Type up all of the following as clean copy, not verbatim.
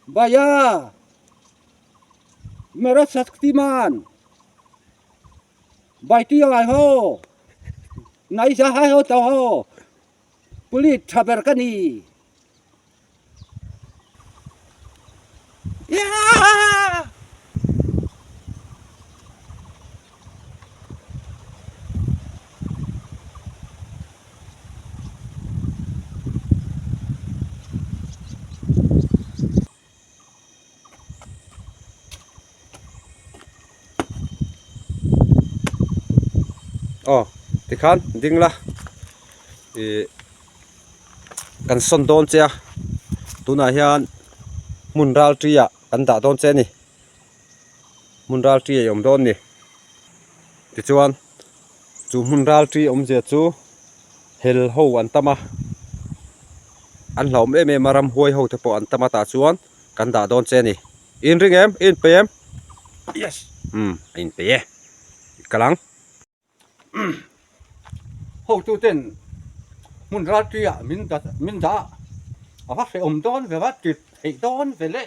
Bhaiya! Mera Shaktimaan! Baiti ai ho! Naisa hai ho to ho! Police tha ber ka ni! Yeah! Aw tikhan ding la ih kan sawn dawn che a tunah hian hmun ral ṭi ah kan dah dawn che a ni hmun ral ṭi a awm dawn a ni tichuan chu hmun ral ṭi awmzia chu hel ho an tam a an hlauhawm em em a ramhuai ho te pawh an tam a tah chuan kan dah dawn che a ni i inring em i inpeih em yes umm a inpeih e i kal ang. Hotu ten hmun ral ṭi ah min min dah a va hrehawm dawn ve va ṭit theih dawn ve le.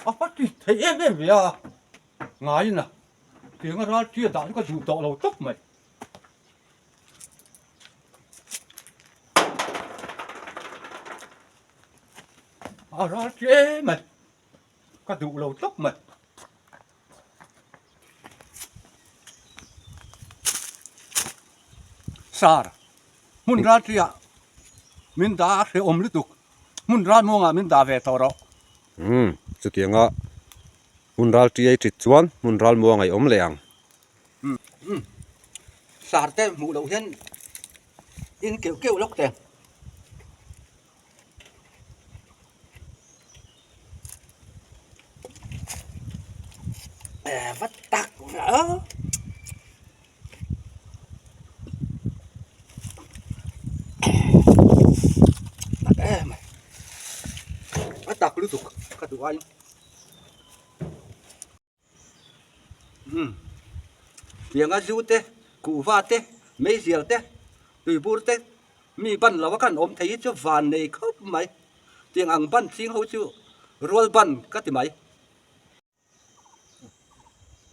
A va ti thei em em ve a, ngaiin a tiang a ral tia dah chu ka duh tawh lo tawp mai. A ral tia em mai, ka duh lo tawp mai. Sir, hmun ral tia min dah a hrehawm lutuk, hmun ral muangah min dah ve tawh rawh. Umm, chutianga hmun ral tia i tit chuan hmun ral muang a i awm leh ang. Umm, sir te hmuh loh hian in keuh keuh lawk teh. Vat tak tak em a tak lutuk ka duh aiin umm tianga zu te kuhva te meizial te tuibur te mi ban lo a kan awm thei hi chu van nei khawp mai tiang ang ban ching ho chu rual ban ka ti mai.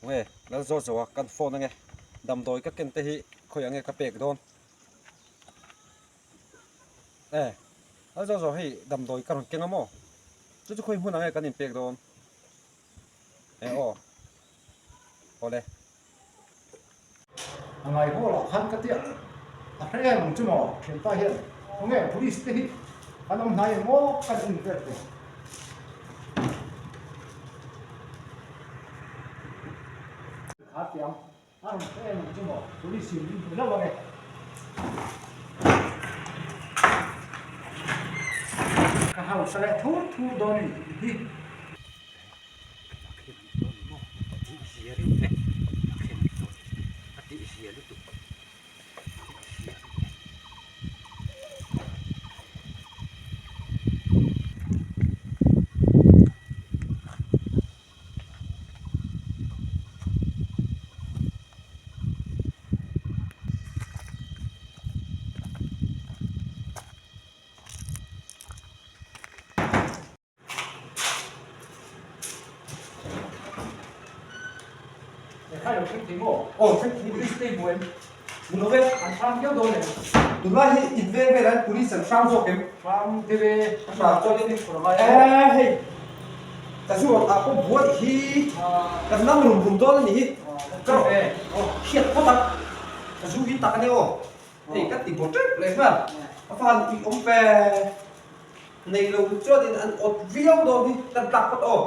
Nge lal zawt zawh a kan phone ange damdawi ka ken te hi khawi ange ka pek dawn e lal zawt zawh hei damdawi ka rawn keng a maw chu chu khawi hmun ange kan inpek dawn e aw awle. A ngai haw lah khan ka tia a hre em ang chu maw thianpa hian khawnge police te hi an awm hnai em aw kan en vel te. Kha tiang a rawn hre em ang chu maw police in min hmu hlauh ange. Ka hausa leh thur thur dawn a nih hi. Aw thleng thei police te hmu em? Hmu lo e, an hrang viau dawn em? Tunlai hi in veng velah hian police an hrang zawk em? Hrang deuh e, a hrang chuan in inkhawr a ngai a. E hei, ka zu rawn ah pawh buai hi kan nam rum rum dawn a nih hi. Ka rawh e, aw hriat phawt a, ka zu hi tak a nia aw. Hei ka ti baw tep leh nghal, a fa han uih awm ve. Nei lo chuanin an awt viau dawn hi kan tlak phawt aw.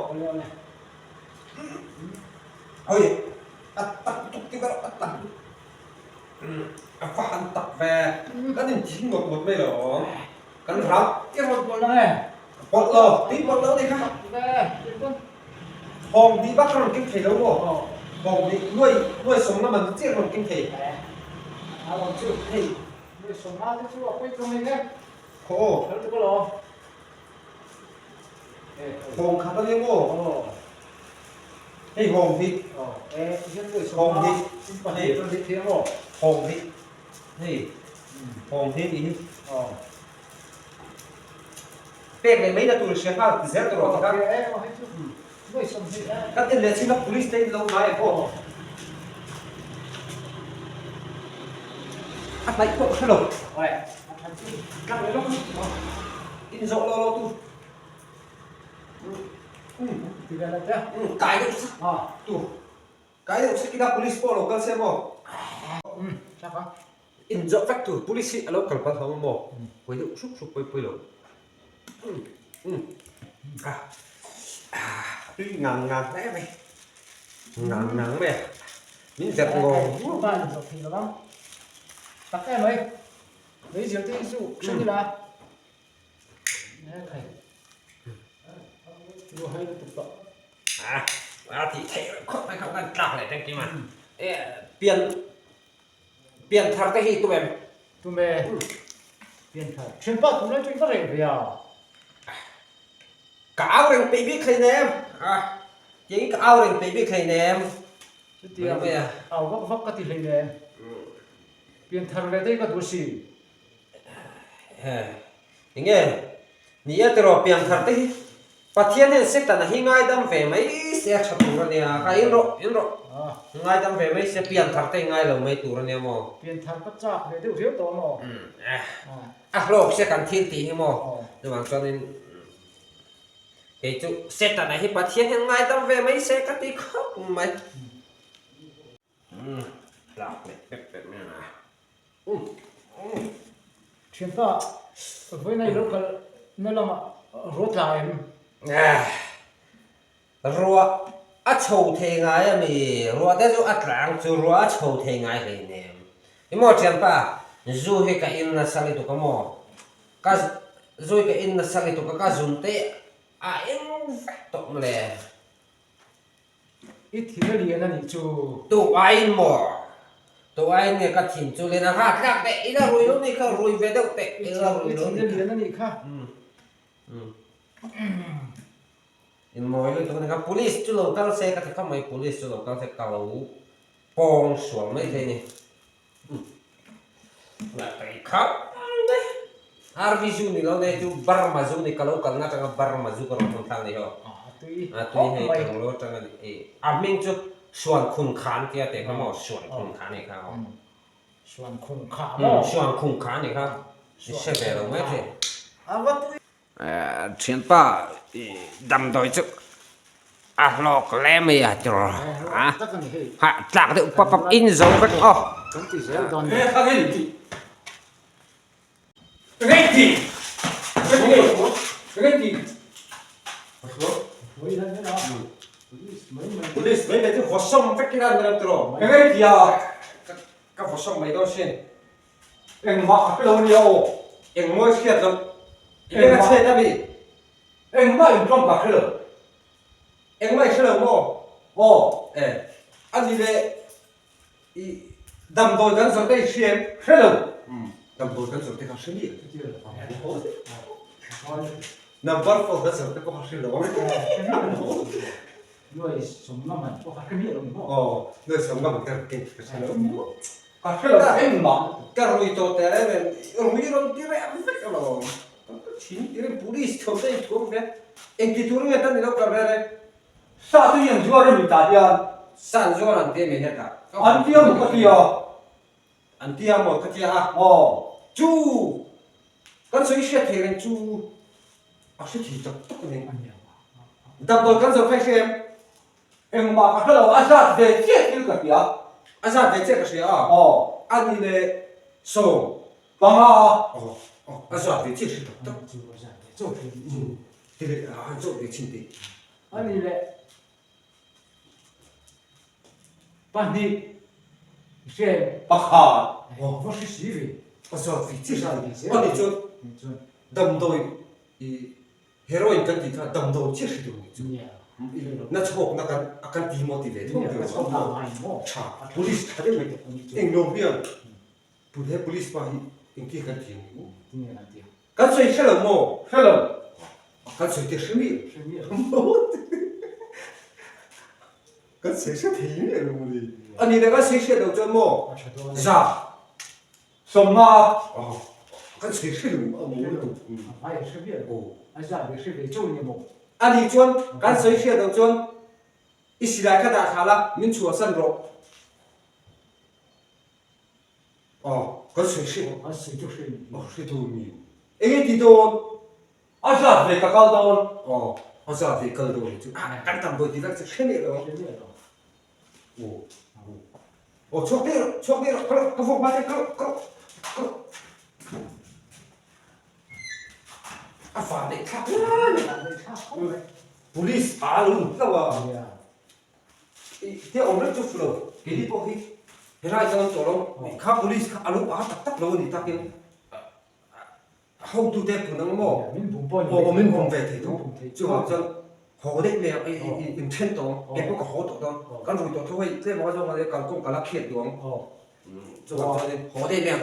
Hawi a tak tuk ti ber a tak a va han tak ve kan in thing ngawt ngawt mai lo awm kan ram I rawn pawlh nang e. Pawlh lo tui pawlh lo ni kha. Hawng tih bak ka rawn keng thei lo maw? Hawng tih nuai nuai sawm lam an chiah ka rawn keng thei. A rawn chu hei nuai sawm a te chu a pawi tawh mai e. Khaw. Kal tuk alawm. Hawng khat a nia maw? Hei hawng hnih. Hawng hnih. Hawng hnih. Hei hawng hnih nih hi. Pek leh mai na tur hria nghal ti zel tur awm kha. Kan en leh chin a police te in lo ngai ang aw. A hnaih pawh ka hre lo. In zawh lo lo tu. Kai deuh sak tu. Kai deuh sak ila police pawh lo kal se maw. In zawh vek tur police hi a lo kal palh hlauh maw? Pawi deuh hrup hrup pawi pawi lo. Tui ngang ngang hle mai. Ngang ngang mai a. Min verh ngawng ngawng. Ba in zawh thei lo ang. Tak em mai. Meizial te hi chu hre nila. A tih theih khawp mai kha kan tlak leh tengkim a. Pian Pian thar te hi tum em? Tum e. Pian thar. Thianpa tum lai chu i va reh ve a. Ka au reng peih bik hleinem. A, tiangin ka au reng peih bik hleinem. Chutiang au vak vak ka ti hleinem. Pian thar leh daih ka duh si. Enge ni e tiraw pian thar te hi Pathian hian Satan-a hi ngaidam ve mai se a tha tur a nia, kha in rawh, in rawh, ngaidam ve mai se pian thar te hi ngai lo mai tur a nia maw? Pian thar ka chak ve deuh riau tawh maw? A hlawk se kan thil tih hi maw? Chuvang chuanin kei chu Satan-a hi Pathian hian ngaidam ve mai se ka ti khawp mai. Hlak leh pek pek mai a. Thianpa, vawiin i lo kal na lamah ruah tla em? Ruah a chho thei ngai a mi? Ruah te chu a tlang chu ruah a chho thei ngai hleinem. I maw thianpa, zu hi ka in nasa lutuk a maw? Ka zu hi ka in nasa lutuk a, ka zun te a eng vek tawh mawle. I thin a lian a nih chu. Tu aiin maw? Tu aiin nge ka thin chu lian a rat tlak teh ila rui lo nih kha rui ve deuh teh ila rui lo nih kha. I thin a lian a nih kha. In mawi lutuk a nih kha police chu lo kal se ka ti khawp mai police chu lo kal se ka lo pawng sual mai thei a ni. RV zu ni lo nei chu Burma zu ni ka lo kalna atanga Burma zu ka rawn hawn thlak ni ho. A tui hei ka lo atanga ni a hming chu Suan Khun Khan tia teh kha maw Suan Khun Khan ni kha aw. Suan Khun Kha maw. Suan Khun Kha ni kha i hre ve lo mai thei. Thianpa damdawi chu a hlawk hle mai a tiraw a hah tlak deuh pap pap in zo vek aw. Police mai mai chu vaw sawm vek ila ni lo tiraw ka vaw sawm mai dawn sin. Engmah ka hre lo ania aw. Engmawi hriat loh. Engmah a chhet a mi? Engmah in tawng ka hre lo. Engmah i hre lo maw? Aw. E, a ni le i damdawi kan zawrh te i hria em? Hre lo. Damdawi kan zawrh te kha hre mi? Number phone kan zawrh te pawh kha hre lo ang. Nuai sawmnga man pawh kha hre miah lo ni maw? Aw, nuai sawmnga man ka hre lo. Ka hre lo engmah. Ka rui tawh teh reng em, rui rawn ti reh vek alawm. Ka thin ti reng, police thuam te in thuam ve. Engti tur nge tan i lo kal reng reng? Sa chu i an zuar em tah hian? Sa an zuar an ti a mi hetah. An tia maw ka tia? An tia maw ka tia a? Aw. Chu! Kan sawi hriat thei reng chu a hre thei tak tak a ni. Damdawi kan zawrh kha i hre em? Engmah ka hre lo, a zat ve chiah thil ka hria. A zat ve chiah ka hria a. Aw. A ni leh sawm. Panga. Aw, aw, a zat ve chiah hre tak tak. Chaw ve nih chu. Ti leh a han chaw ve chhin teh. Ani leh pahnih i hria em? Pakhat. Aw va hri si ve. A zat ve chiah a ni. Ani chuan damdawi i Heroin kan tih kha damdawi chiah hri tur nih chu. Na chhawkna kan a kan ti maw ti ve thung tur a tha. Police tha deuh mai eng lo hian he police pa hi engtia kan ti ang u? Kan sawi hre lo maw? Hre lo. Kan sawi te hre miah. Hre miah. Kan sawi hre thei miah lo maw ni? A nih leh kan sawi hriat loh chuan maw? Za. Sawmnga. Kan sawi hre lo a maw lutuk. A hmai a hre miah lo. A za ve hre ve chauh nia maw? A nih chuan kan sawi hriat loh chuan i silai kha dah thla la, min chhuahsan rawh. Aw, kan sawi hre. Aw, kan sawi chu hre ni. Aw, hre dawn mi. Enge ti dawn? A zat ve ka kal dawn. Aw, a zat ve kal dawn ni chu. Kan tam dawn ti vek chu hre miah lo. Hre miah lo. Aw, aw, chhuak daih rawh, chhuak daih rawh, kal rawh, ka vuak hma che, kal rawh, kal rawh, kal rawh. A van daih thlak hle mai. Van daih thlak khawp mai. Police a lo ni hlauh a. Nia. Te awm reng chu fu lo, keini pawh hi helai chuan an tawh lo, kha police kha a lo a tak tak lo a ni takin hotute pun ang maw aw min bum ve thei tho, chuvang chuan haw daih mai ang in then tawh ang, kei pawh ka haw tawh dawn, kan rui tawh tho hei tlem anga zawng a kalkawng ka la khiat duh ang, chuvang chuanin haw daih mai ang.